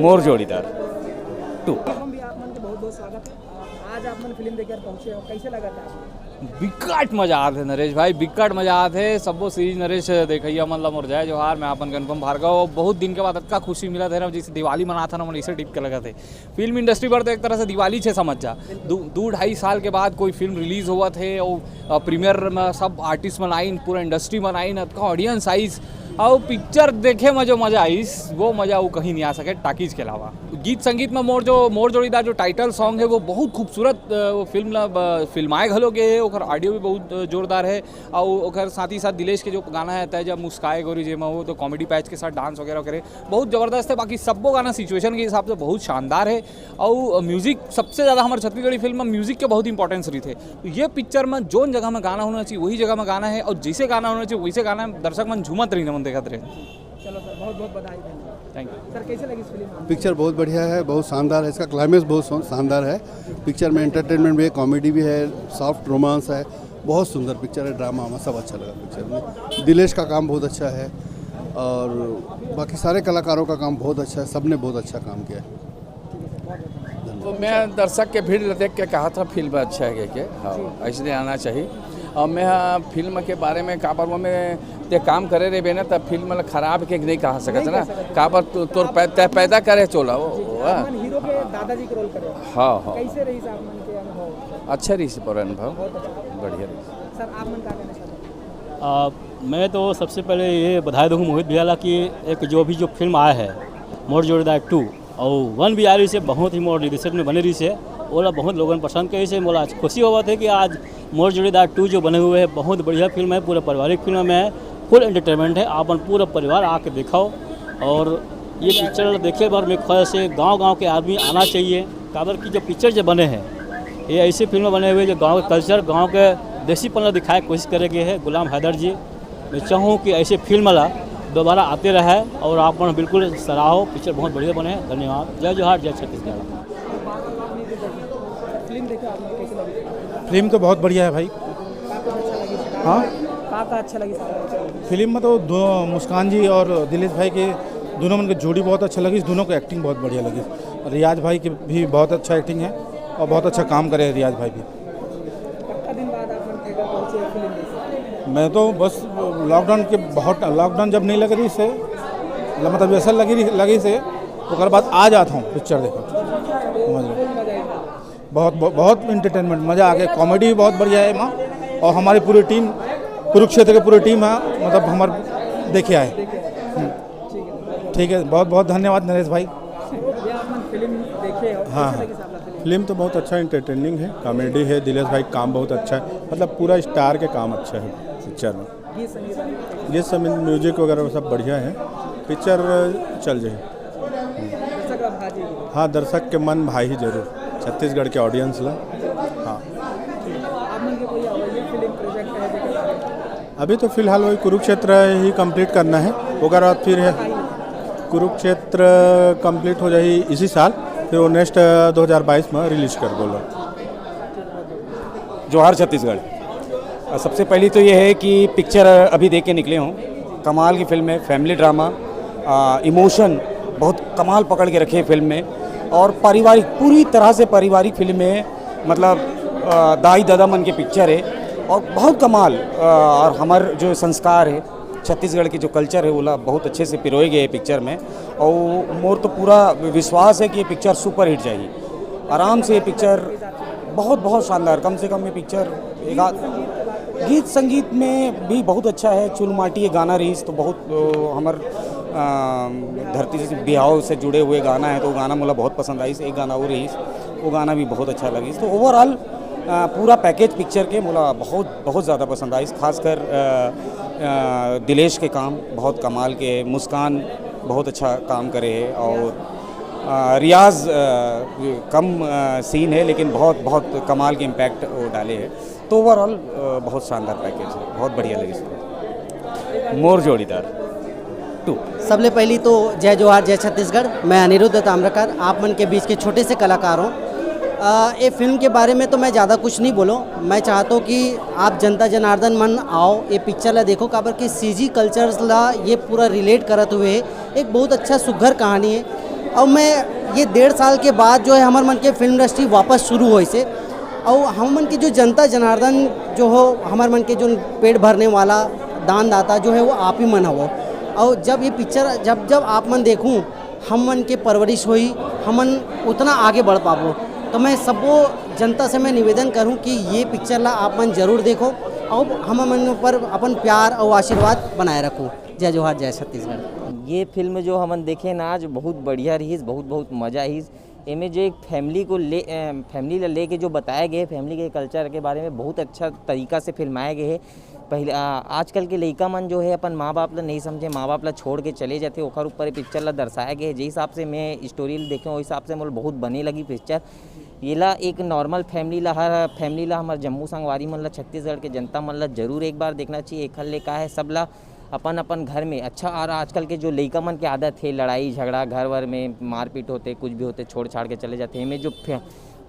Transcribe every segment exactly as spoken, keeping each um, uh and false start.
मोर जोड़ीदार टू। हम भी आप मन के बहुत बहुत स्वागत है। आज आप मन फिल्म देखे पहुंचे हो, कैसे लगा था आपको? बिकट मजा आत हे नरेश भाई, बिकट मजा आत हे। सब्बो सीरीज नरेश देखइया मन ला मोर जय जोहार। मैं अपन के अनुपम भार्गव। बहुत दिन के बाद अतका खुशी मिलत हे ना, जैसे दिवाली मनात हे ना, मन ऐसे टिप के लगत हे। फिल्म इंडस्ट्री बर तो एक तरह से दिवाली छे समझ जा। दू दू ढाई साल के बाद कोई फिल्म रिलीज होवत हे और प्रीमियर में सब आर्टिस्ट मन आइन, पूरा इंडस्ट्री मन आइन, अतका ऑडियंस आइस, और पिक्चर देखे में जो मजा आइस, वो मजा वो कहीं नहीं आ सके टाकीज के अलावा। गीत संगीत में मोर जो मोर जोड़ीदार जो टाइटल सॉन्ग है, वो बहुत खूबसूरत, अ, वो फिल्म ला ब- फिल्माए घलो गए है। ओकर ऑडियो भी बहुत, अ, जोरदार है। और ओकर साथ ही साथ दिलेश के जो गाना है तय जब मुस्काए गोरी, जेमा वो तो कॉमेडी पैच के साथ डांस वगैरह करे, बहुत जबरदस्त है। बाकी सब्बो गाना सिचुएशन के हिसाब से बहुत शानदार है। और म्यूजिक, सबसे ज़्यादा हमारे छत्तीसगढ़ी फिल्म में म्यूजिक के बहुत इंपॉर्टेंस रही थे। तो ये पिक्चर में जोन जगह में गाना होना चाहिए, वही जगह में गाना है, और जैसे गाना होना चाहिए वैसे गाना है। दर्शक मन झूमत रही, मन देखत रहे। चलो सर, बहुत बहुत बधाई, धन्यवाद। Thank you. सर, कैसे लगी इस फिल्म आपको? पिक्चर बहुत बढ़िया है, बहुत शानदार है। इसका क्लाइमेक्स बहुत शा- शानदार है। पिक्चर में एंटरटेनमेंट भी है, कॉमेडी भी है, सॉफ्ट रोमांस है। बहुत सुंदर पिक्चर है, ड्रामा वामा सब अच्छा लगा पिक्चर में। दिलेश का काम बहुत अच्छा है और बाकी सारे कलाकारों का काम बहुत अच्छा है, सबने बहुत अच्छा काम किया है। तो मैं दर्शक के भीड़ देख के कहा था फिल्म अच्छा है के, हाँ, ऐसे आना चाहिए। और मैं, हाँ, फिल्म के बारे में काबर वो में ते काम करे रहे ना, तब फिल्म मतलब खराब के नहीं कहा सकत ना। काबर तो तोर पै, तै पैदा करे चोला वो, वो, हाँ। आप मन हीरो के दादाजी के रोल करे हो। हाँ, हाँ। कैसे रही आप मन के अनुभव? अच्छा रही से पर अनुभव। बहुत अच्छा। बढ़िया रही। सर, आप मन का कहना चाहते हैं? आ, मैं तो सबसे पहले ये बधाई दूँ मोहित भैया ला कि एक जो भी जो फिल्म आया है मोर जोड़ीदार टू, और वन भी आ रही से बहुत ही मोर निर्देशन में बने रही से, ओला बहुत लोगन पसंद करे से मोला आज खुशी होवत है कि आज मोर जोड़ीदार टू जो बने हुए है, बहुत बढ़िया फिल्म है, पूरा पारिवारिक फिल्म है, फुल एंटरटेनमेंट है। आप मन पूरा परिवार आके दिखाओ। और ये पिक्चर देखे बर मेरे ख्याल से गांव गांव के आदमी आना चाहिए, काबर कि जो पिक्चर जो बने हैं, ये ऐसी फिल्म बने हुए जो गांव के कल्चर, गांव के देसीपन ला दिखाए के कोशिश करे गए हैं गुलाम हैदर जी। मैं चाहूँ कि ऐसे फिल्म ला दोबारा आते रहे और आप मन बिल्कुल सराहो। पिक्चर बहुत बढ़िया बने हैं। धन्यवाद। जय जोहार, जय छत्तीसगढ़। फिल्म देखे आप लोग, कैसे लगी? फिल्म तो बहुत बढ़िया है भाई। का का अच्छा लगी? हाँ। का का अच्छा लगी सारा? फिल्म में तो दो, मुस्कान जी और दिलेश भाई के दोनों मन के जोड़ी बहुत अच्छा लगी, दोनों की एक्टिंग बहुत बढ़िया लगी। रियाज भाई की भी बहुत अच्छा एक्टिंग है और बहुत अच्छा काम करे हैं रियाज भाई भी। कितना दिन बाद आप मन थिएटर पहुंचे फिल्म देखे? मैं तो बस लॉकडाउन के बहुत, लॉकडाउन जब नहीं लग रही से, मतलब जैसा लगी रही, लगी से, ओकर बाद आ जाता हूँ पिक्चर देखो, समझ लो। बहुत बहुत, बहुत एंटरटेनमेंट, मज़ा आ गया। कॉमेडी भी बहुत बढ़िया है माँ, और हमारी पूरी टीम, कुरुक्षेत्र की पूरी टीम है, मतलब हमारे देखे आए। हम्म। ठीक है, बहुत बहुत धन्यवाद नरेश भाई। भैया, आप मन फिल्म देखे हो, हाँ, कैसे हाँ। लगी साहब फिल्म? फिल्म तो बहुत अच्छा एंटरटेनिंग है, कॉमेडी है, दिलेश भाई काम बहुत अच्छा है, मतलब पूरा स्टार के काम अच्छा है पिक्चर में। गीत संगीत? ये सब म्यूजिक वगैरह सब बढ़िया है, पिक्चर चल जाए। दर्शक अब भाजी। हाँ, दर्शक के मन भाई ही जरूर, छत्तीसगढ़ के ऑडियंस ला। हाँ, आप मन के कोई ये फिल्म प्रोजेक्ट है देखे? अभी तो फिलहाल वही कुरुक्षेत्र ही कंप्लीट करना है, ओकर बाद फिर है कुरुक्षेत्र कंप्लीट हो जाही इसी साल, फिर वो नेक्स्ट दो हज़ार बाईस में रिलीज कर बोलो। जोहार छत्तीसगढ़। अ, सबसे पहली तो ये है कि पिक्चर अभी देख के निकले हों, कमाल की फिल्म है, फैमिली ड्रामा, इमोशन बहुत कमाल पकड़ के रखे हैं फिल्म में, और पारिवारिक, पूरी तरह से पारिवारिक फिल्म है। मतलब अ, दाई दादा मन के पिक्चर है और बहुत कमाल, अ, और हमार जो संस्कार है, छत्तीसगढ़ के जो कल्चर है, ओला बहुत अच्छे से पिरोए गए है पिक्चर में। और मोर तो पूरा विश्वास है कि ये पिक्चर सुपर हिट जाएगी आराम से। ये पिक्चर बहुत, बहुत शानदार, कम से कम ये पिक्चर एक आध, गीत संगीत में भी बहुत अच्छा है। चुलमाटी ये गाना रहीस तो बहुत, अ, हमर, अ, धरती से, बिहाव से जुड़े हुए गाना है, तो वो गाना मोला बहुत पसंद आइस। एक गाना और रहीस, वो गाना भी बहुत अच्छा लगिस। तो ओवरऑल, अ, पूरा पैकेज पिक्चर के मोला बहुत, बहुत ज़्यादा पसंद आइस। खासकर, अ, अ, दिलेश के काम बहुत कमाल के है, मुस्कान बहुत अच्छा काम करे है, और, अ, रियाज, अ, कम, अ, सीन है, लेकिन बहुत, बहुत कमाल के इम्पैक्ट वो डाले है। तो ओवरऑल, अ, बहुत शानदार पैकेज है, बहुत बढ़िया लगे इसको। मोर जोड़ीदार टू। सबले पहली तो जय जोहार, जय छत्तीसगढ़। मैं अनिरुद्ध ताम्रकार, आप मन के बीच के छोटे से कलाकार हूँ। अ, ये फिल्म के बारे में तो मैं ज़्यादा कुछ नहीं बोलूँ। मैं चाहता हूँ कि आप जनता जनार्दन मन आओ, ये पिक्चर ला देखो, काबर कि सीजी कल्चर्स ला ये पूरा रिलेट करत हुए एक बहुत अच्छा सुघर कहानी है। अउ मैं ये डेढ़ साल के बाद जो है हमर मन के फिल्म इंडस्ट्री वापस शुरू होइस हे। अउ हम मन के जो जनता जनार्दन जो हो, हमर मन के जो पेट भरने वाला दानदाता जो है वो आप ही मन हवो। अउ जब ये पिक्चर जब जब आप मन देखहू, हम मन के परवरिश होई, हमन उतना आगे बढ़ पाबो। तो मैं सबो जनता से मैं निवेदन करूँ कि ये पिक्चर ला आप मन जरूर देखो, अउ हम मन पर अपन प्यार अउ आशीर्वाद बनाए रखो। जय जोहार, जय छत्तीसगढ़। ये फिल्म जो हमन देखे ना आज, बहुत बढ़िया रहीस, बहुत बहुत मजा आइस। एमे जो एक फैमिली को ले फैमिली ला लेके जो बताया गया है, फैमिली के कल्चर के बारे में बहुत अच्छा तरीका से फिल्माया गया है। पहले आ, आजकल के लइका मन जो है अपन माँ बाप ला नहीं समझे, माँ बाप ला छोड़ के चले जाते, ओकर ऊपर पिक्चर ला दर्शाया गया है। जे हिसाब से मैं स्टोरी देखे, ओहि हिसाब से मोला बहुत बने लगी पिक्चर। येला एक नॉर्मल फैमिली ला, हर फैमिली ला, हमर जम्मू संगवारी मन ला, छत्तीसगढ़ के जनता मन ला जरूर एक बार देखना चाहिए। एखर ले का है, सब ला अपन अपन घर में अच्छा। और आजकल के जो लइका मन के आदत है लड़ाई झगड़ा घर वर में, मारपीट होते, कुछ भी होते, छोड़ छाड़ के चले जाते हैं। एमे जो फे-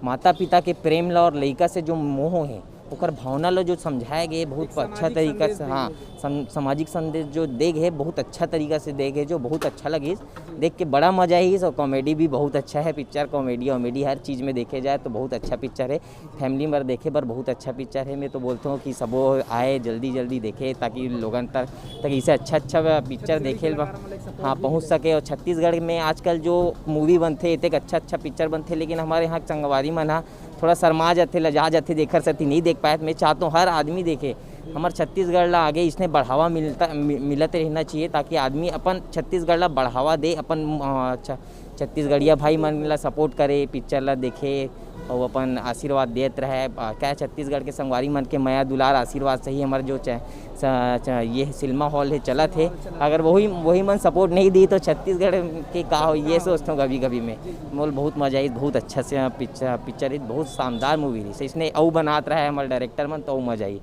माता पिता के प्रेम ला और लइका से जो मोह है, ओकर भावना ला जो समझाया गया है बहुत अच्छा तरीका से। हाँ, सम, सामाजिक संदेश जो दे गए है, बहुत अच्छा तरीका से दे गए है, जो बहुत अच्छा लगिस। देख के बड़ा मजा आइस। और कॉमेडी भी बहुत अच्छा है पिक्चर, कॉमेडी वॉमेडी हर चीज़ में देखे जाए तो बहुत अच्छा पिक्चर है। फैमिली बर देखे बर बहुत अच्छा पिक्चर है। मैं तो बोलता हूँ कि सबो आए, जल्दी जल्दी देखे, ताकि लोगन तक तक इसे अच्छा अच्छा पिक्चर देखे ला, हाँ, पहुँच सके। और छत्तीसगढ़ में आजकल जो मूवी बनथे, एतेक अच्छा अच्छा पिक्चर बनथे, लेकिन हमारे यहाँ संगवारी मन हा थोड़ा शर्मा जाथे, लजा जाथे, जेकर सेती नहीं देख पाए। मैं चाहता हूँ हर आदमी देखे, हमारे छत्तीसगढ़ ला आगे इसने बढ़ावा मिलता मि, मिलत रहना चाहिए, ताकि आदमी अपन छत्तीसगढ़ ला बढ़ावा दे, अपन अ, छ- छत्तीसगढ़िया भाई मन ला सपोर्ट करे, पिक्चर ला देखे, और अपन आशीर्वाद देत रहे। आ, क्या छत्तीसगढ़ के संगवारी मन के मया दुलार आशीर्वाद सही हमारे जो च, च, च, ये सिनेमा हॉल है चलत है। अगर वही वही मन सपोर्ट नहीं दी तो छत्तीसगढ़ के का हो, ये सोचता हूँ कभी कभी मैं। मोल बहुत मजा आई, बहुत अच्छा से पिक्चर पिक्चर है, बहुत शानदार मूवी रही। इसने अउ बनात रहा है हमारे डायरेक्टर मन, तो अउ मजा आई।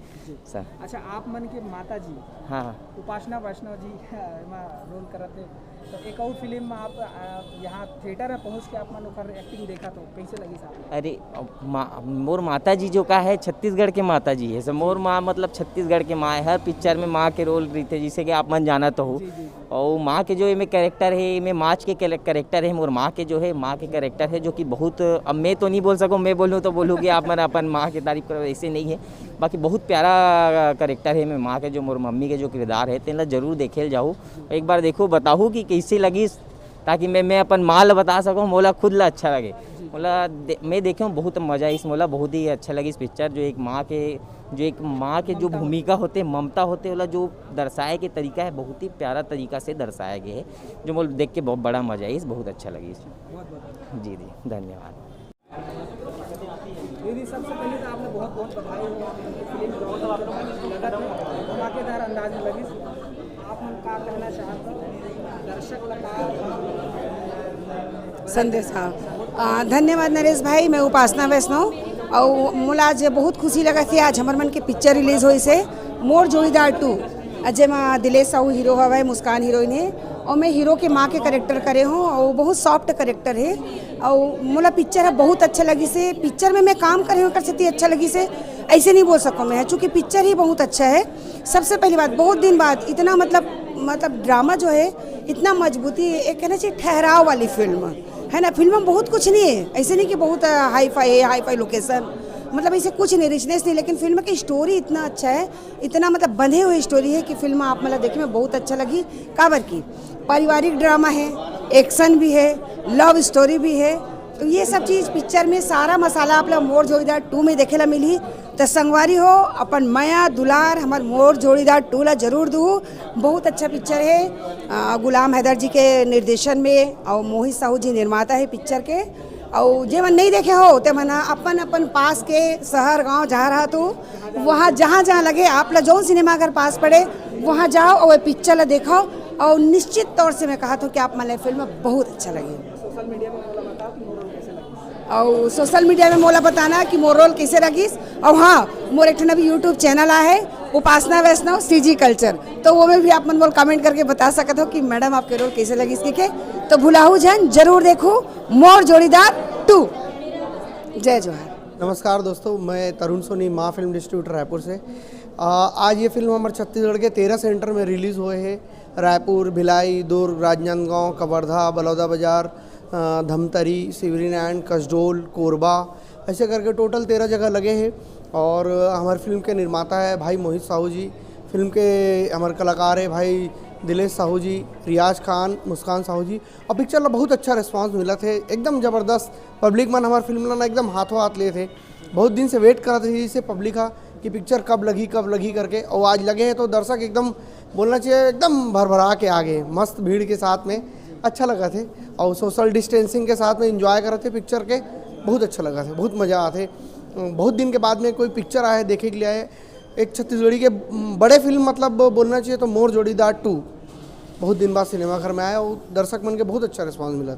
सर। अच्छा, आप मन के माता जी हाँ, हाँ। उपासना वैष्णव जी एमा रोल करत हे, तो एक और फिल्म में आप आ, यहाँ थिएटर में पहुँच के आप मन ओकर एक्टिंग देखा, तो कैसे लगी साहब? अरे, अब मा, मोर माता जी जो का है, छत्तीसगढ़ के माता जी है। सो मोर माँ, मतलब, छत्तीसगढ़ के माँ है। हर पिक्चर में माँ के रोल रहिथे, जैसे कि आप मन जानत हो। जी, जी, जी। और माँ के जो एमे कैरेक्टर है, एमे माँ के कैरेक्टर है, मोर माँ के जो है, माँ के कैरेक्टर है, जो कि बहुत, अब मैं तो नहीं बोल सकूँ, मैं बोलूँ तो बोलूँ कि आप मन अपन माँ की तारीफ करो, ऐसे नहीं है। बाकी बहुत प्यारा कैरेक्टर है एमे माँ के, जो मोर मम्मी के जो किरदार है, तेन ला जरूर देखे ल जाहू। एक बार देखू, बताहू कि कैसे लगिस, ताकि मैं, मैं अपन माँ ला बता सकूँ, मोला खुद ला अच्छा लगे। मोला दे, मैं देखे हूँ, बहुत मजा आइस मोला, बहुत ही अच्छा लगिस पिक्चर। जो एक माँ के जो एक माँ के जो भूमिका होते, ममता होते, ओला जो दर्शाए के तरीका है, बहुत ही प्यारा तरीका से दर्शाया गया है, जो मोला देख के बहुत बड़ा मजा आइस, बहुत अच्छा लगिस। बहुत बहुत जी जी, धन्यवाद। दीदी, सबसे पहले तो आपने बहुत बहुत बधाई हो, आपने फिल्म बहुत लगा था, धमाकेदार अंदाज में लगी। आप मन का कहना चाहते हो दर्शक ला का संदेश? हाँ। आ, धन्यवाद नरेश भाई, मैं उपासना वैष्णव। और मोला आज बहुत खुशी लगा कि आज हमर मन के पिक्चर रिलीज होइस हे, मोर जोड़ीदार टू, जेमा दिलेश साहू हीरो हवय, मुस्कान हीरोइन हे, और मैं हीरो के माँ के कैरेक्टर करे हूँ, और बहुत सॉफ्ट कैरेक्टर है। और मोला पिक्चर ह बहुत अच्छा लगिस हे। पिक्चर में मैं काम करे हूँ, ओकर सेती अच्छा लगिस हे, ऐसे नहीं बोल सकूँ मैं, चूँकि पिक्चर ही बहुत अच्छा है। सबसे पहली बात, बहुत दिन बाद इतना, मतलब, मतलब, ड्रामा जो है, इतना मजबूती, एक कहना चाहिए ठहराव वाली फिल्म है ना। फिल्म में बहुत कुछ नहीं है, ऐसे नहीं कि बहुत हाई फाई है, हाई फाई लोकेशन, मतलब, ऐसे कुछ नहीं, रिचनेस नहीं, लेकिन फिल्म की स्टोरी इतना अच्छा है, इतना, मतलब, बंधे हुए स्टोरी है कि फिल्म आप, मतलब, देखे में बहुत अच्छा लगी। काबर की पारिवारिक ड्रामा है, एक्शन भी है, लव स्टोरी भी है, तो ये सब चीज़ पिक्चर में सारा मसाला आप ला मोर जोड़ीदार टू में देखे ला मिली। तो संगवारी हो, अपन मया दुलार हमर मोर जोड़ीदार टू ला जरूर दू। बहुत अच्छा पिक्चर है। अ, गुलाम हैदर जी के निर्देशन में और मोहित साहू जी निर्माता है पिक्चर के। और जे मन नहीं देखे हो, ते मन अपन अपन पास के शहर गांव जहाँ रहत हो, वहाँ जहाँ जहाँ लगे आप ला जौन सिनेमा घर पास पड़े, वहाँ जाओ और ये पिक्चर ला देखो। और निश्चित तौर से मैं कहत हूँ कि आप मन ला फिल्म बहुत अच्छा लगे। और सोशल मीडिया में मोला बताना कि मोर रोल कैसे लगिस। और हाँ, मोर एक ठन अभी यूट्यूब चैनल आहे, उपासना वैष्णव सीजी कल्चर, तो वो में भी आप मन मोला कमेंट करके बता सकत हो कि मैडम, आपके रोल कैसे लगिस, ठीक है? तो भुलाहू झन, जरूर देखो मोर जोड़ीदार टू। जय जोहार। नमस्कार दोस्तों, मैं तरुण सोनी, माँ फिल्म डिस्ट्रीब्यूटर रायपुर से। आ, आज ये फिल्म हमारे छत्तीसगढ़ के तेरह सेंटर में रिलीज हुए है। रायपुर, भिलाई, दुर्ग, राजनांदगांव, कवर्धा, बलौदाबाजार, अ, धमतरी, सिवरीनारायण, कसडोल, कोरबा, ऐसे करके टोटल तेरह जगह लगे हे। और हमारे फिल्म के निर्माता है भाई मोहित साहू जी, फिल्म के हमारे कलाकार है भाई दिलेश साहू जी, रियाज खान, मुस्कान साहू जी। और पिक्चर ला बहुत अच्छा रिस्पांस मिलत हे, एकदम ज़बरदस्त। पब्लिक मन हमारे फिल्म ला ना एकदम हाथों हाथ लेत हे। बहुत दिन से वेट करत रहिस हे पब्लिक हा कि पिक्चर कब लगही, कब लगही करके, और आज लगे हे तो दर्शक एकदम, बोलना चाहिए, एकदम भरभरा के आ गे, मस्त भीड़ के साथ में। अच्छा लगत हे। और सोशल डिस्टेंसिंग के साथ में एंजॉय करत हे पिक्चर के, बहुत अच्छा लगत हे, बहुत मज़ा आत हे। बहुत दिन के बाद में कोई पिक्चर आए हे, देखे के लिए आए, एक छत्तीसगढ़ी के बड़े फिल्म, मतलब बोलना चाहिए तो मोर जोड़ीदार टू बहुत दिन बाद सिनेमा घर में आए और दर्शक मन के बहुत अच्छा रिस्पांस मिला।